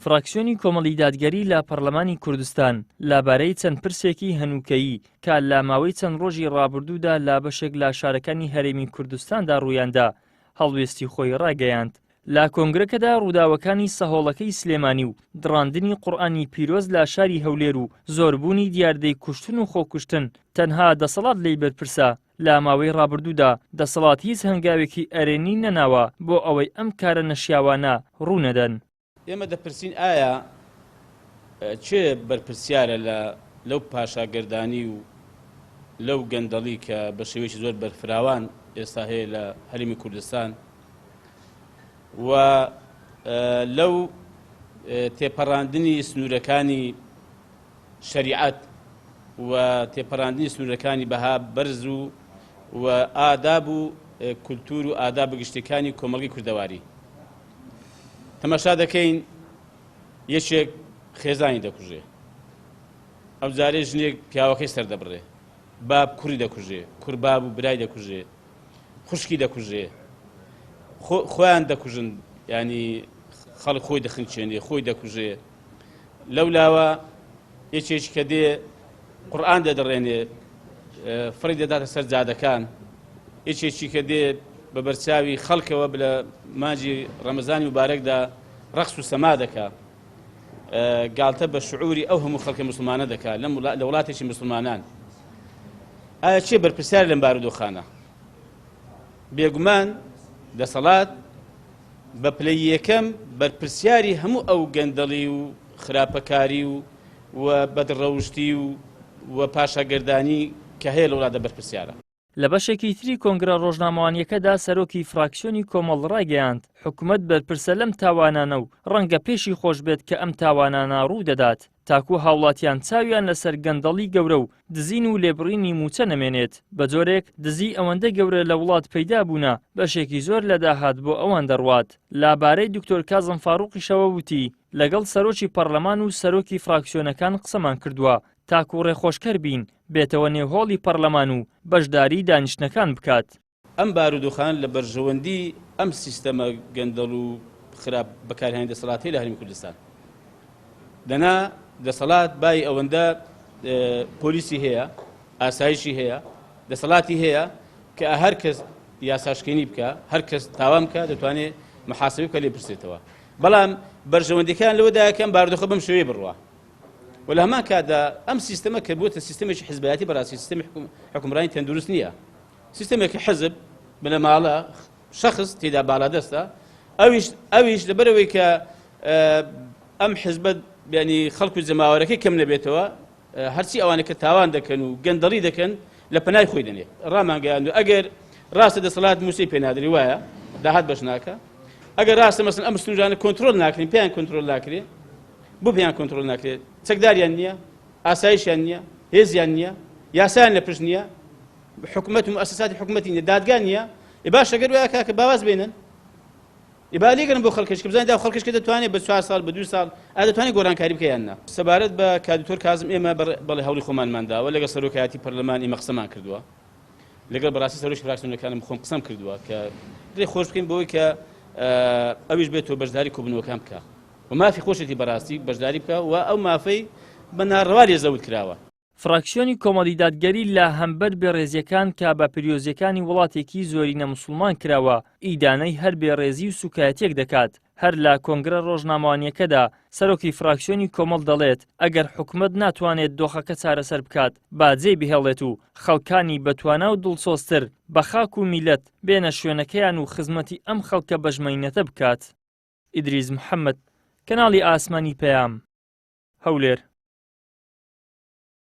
فراکسیۆنی کۆمەڵی دادگەری لە پەڕلەمانی کوردستان لە بارەی چەند پرسێکی هەنووکەیی کە لە ماوەی چەند ڕۆژی ڕابردوودا لە بەشێک لە شارەکانی هەرێمی کوردستاندا ڕوویاندا هەڵوێستی خۆی ڕاگەیاند. لە کۆنگرەکەدا ڕووداوەکانی سەهۆڵەکەی سلێمانی و دڕاندنی قورئانی پیرۆز لە شاری هەولێر و زۆربوونی دیاردەی کوشتن و خۆکوشتن تەنها دەسەڵات لێی بەرپرسە، لە ماوەی ڕابردوودا دەسەڵات هیچ هەنگاوێکی ئەرێنی نەناوە بۆ ئەوەی ئەم کارە نەشیاوانە ڕوونەدەن. ئێمە دەپرسین ئایا کێ بەرپرسیارە لە لەو پاشاگەردانی و لەو گەندەڵی کە بە شێوەیەکی زۆر بەرفراوان ئێستا هەیە لە هەرێمی کوردستان و لەو تێپەڕاندنی سنوورەکانی شەریعەت و تێپەڕاندنی سنوورەکانی بەها بەرز و و ئاداب و کولتوور و ئادابە گشتیەکانی کۆمەڵگەی کوردەواری. تەماشا دەکەین یەکێک خێزانی دەکوژێ، ئەو جارێ ژنێک پیاوەکەی سەردەبڕێ، باب کوڕی دەکوژێ، کوڕ باب و برای دەکوژێ، خوشکی دەکوژێ، خۆیان دەکوژن، ینی خەڵک خۆی دەخنچێنێ، خۆی دەکوژێ. لەو لاوە یەکێکی کە دێ قورئان دەدڕێنێ فڕی دەداتە سەر جادەکان، یەکێکی کە دێ بە بەرچاوی خەڵکەوە لە مانگی ڕەمەزانی مبارەکدا ڕەقس و سەما دەکا، گاڵتە بە شعوری ئەو هەموو خەڵکە موسڵمانە دەکا لە وڵاتێکی موسڵمانان. ئایا کێ بەرپرسیارە لەم بارودۆخانە؟ بێگومان دەسەڵات بە پلەی یەکەم بەرپرسیاری هەموو ئەو گەندەڵی و خراپەکاری و و بەدڕەوشتی و و پاشاگەردانی کە هەیە لە وڵاتدا بەرپرسیارە. لە بەشێکی تری کۆنگرە ڕۆژنامەوانییەکەدا سەرۆکی فراکسیۆنی کۆمەڵ ڕایگەیاند، حکومەت بەرپرسە لەم تاوانانە و ڕەنگە پێشی خۆش بێت کە ئەم تاوانانە ڕوو دەدات تاکو هاوڵاتیان چاویان لەسەر گەندەڵی گەورە و دزین و لێبڕینی مووچە نەمێنێت، بەجۆرێک دزی ئەوەندە گەورە لە وڵات پەیدا بوونە بەشێکی زۆر لە داهات بۆ ئەوان دەڕوات. لە بارەی دکتۆر کازم فاروقیشەوە وتی، لەگەڵ سەرۆکی پەڕلەمان و سەرۆکی فراکسیۆنەکان قسەمان کردووە تاکو ڕێخۆشکەر بین بێتەوە نێو هۆڵی پەڕلەمان و بەشداری دانیشتنەکان بکات. ئەم بارودۆخانە لە بەرژەوەندی ئەم سیستەمە گەندەڵ و خراپ بەکارهێنانی دەسەڵاتەی لە هەرێمی کوردستان. دەنا دەسەڵات بای ئەوەندە پۆلیسی هەیە، ئاسایشی هەیە، دەسەڵاتی هەیە کە هەر کەس یاساشکێنی بکە، هەر کەس تاوان بکە دەتوانێت محاسبە بکە لێ پرسێتەوە. بەڵام بەرژەوەندیەکان لەوەدایە کە ئەم بارودۆخە بەم شێوەیە بڕوا. و لە هەمان کاتدا ئەم سیستەمە کە بووتە سیستەمێکی حزبایەتی بەڕاستی سیستەمی حکومڕانی تەندروست نییە. سیستەمێکی حزب، بنەماڵە، شەخس تێدا باڵادەستە، ئەویش ئەویش لەبەرئەوەی کە ئەم حزبە یعنی خەڵک و جەماوەرەکەی کەم نەبێتەوە هەرچی ئەوانە کە تاوان دەکەن و گەندەڵی دەکەن لە پەنای خۆی دەنێ. ڕامانگەیاند ئەگەر ڕاستە دەسەڵات مووچەی پێ نادرێ وایە داهات بەش ناکە، ئەگەر ڕاستە مەسەن ئەم سنوورانە کۆنترۆل ناکرێن، پێیان کۆنترۆل ناکرێ، بۆ پێیان کۆنترۆل ناکرێت؟ چەکداریان نییە، ئاسایشیان نییە، هێزیان نییە، یاسایان لە پشت نییە، حکومەت و موئەسەساتی حکومەتی نیە، دادگا نییە، ئێ باشە گەر وایە کاکە با واز بێنن، ئێ با لێگەرن بۆ خەڵکەش کە بزانین دا خەڵکەش کە دەتوانێت بە چوار ساڵ بە دوو ساڵ ئا دەتوانێت گۆڕانکاری بکە یان نا. سەبارەت بە کاک دکتۆر کازم ئێمە بەڵێ هەوڵی خۆمانمان داوە، لەگەڵ سەرۆکایەتی پەرلەمان ئێمە قسەمان کردووە، لەگەڵ بەڕاستی سەرۆکی فراکسیۆنەکانم خۆم قسەم کردووە کە رێ خۆش بکەین بۆی کە ئەویش بێتەوە بەشداری کۆبوونەوەکان بکا و مافی خۆشێتی بەڕاستی بەشداری بکا و ئەو مافەی بە ناڕەوا لێ زەوت کراوە. فراکسیۆنی کۆمەڵی دادگەری لە هەمبەر بێڕێزیەکان کە بە پیرۆزیەکانی وڵاتێکی زۆرینە موسڵمان کراوە، ئیدانەی هەر بێڕێزی و سوکایەتیەک دەکات. هەر لە کۆنگرە ڕۆژنامەوانیەکەدا سەرۆکی فراکسیۆنی کۆمەڵ دەڵێت، ئەگەر حکومەت ناتوانێت دۆخەکە چارەسەر بکات، با جێی بهێڵێت و خەڵکانی بەتوانا و دڵسۆزتر بە خاک و میللەت بێنە شوێنەکەیان و خزمەتی ئەم خەڵکە بەژمەینەتە بکات. ئیدریس محەمەد، کەناڵی ئاسمانی پەیام، هەولێر.